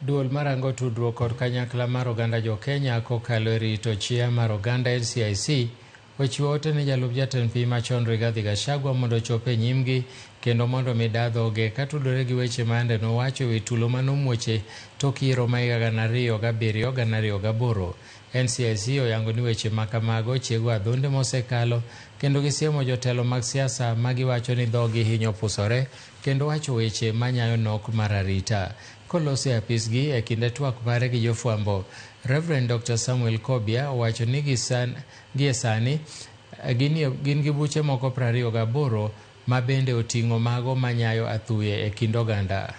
Duol marango tudruok kod kanyakla mar oganda jo Kenya kokalo e rito chia mar oganda NCIC ochiwo ote ne jalup jatend piny machon Rigathi Gachagua mondo ochop e nyimgi kendo mondo mi da dhoge katudore gi weche ma yande nowacho e wi tulo manomuoche tok yiero ma higa 2007 2008. NCIC oyango ni weche ma kamago chiego adhonde mosekalo kendo gisiemo jotelo mag siasa ma giwacho ni dhogi hinyo pusore kendo wacho weche manyayo nok mar arita. Koloso e apisgi e kinde twak mare gi jofwambo, Reverend Dr. Samuel Kobia owacho ni gie sani gin gi buche moko 28 ma bende oting'o mago manyayo athuye e kind oganda.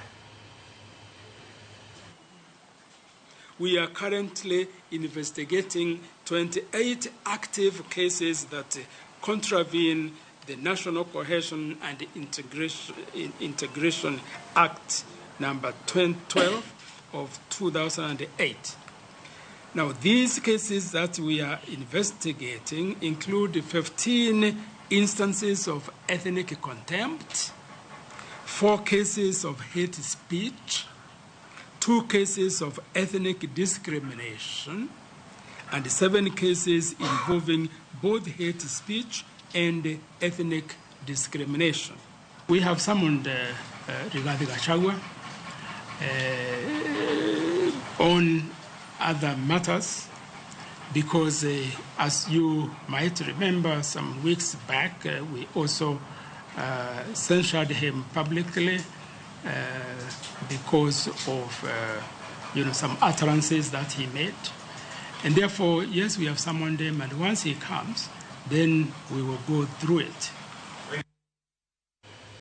We are currently investigating 28 active cases that contravene the National Cohesion and Integration Act number 12 of 2008. Now, these cases that we are investigating include 15 instances of ethnic contempt, 4 cases of hate speech, 2 cases of ethnic discrimination, and 7 cases involving both hate speech and ethnic discrimination. We have summoned Rigathi Gachagua on other matters because, as you might remember, some weeks back we also censured him publicly because of some utterances that he made. And therefore, yes, we have summoned him, and once he comes, then we will go through it.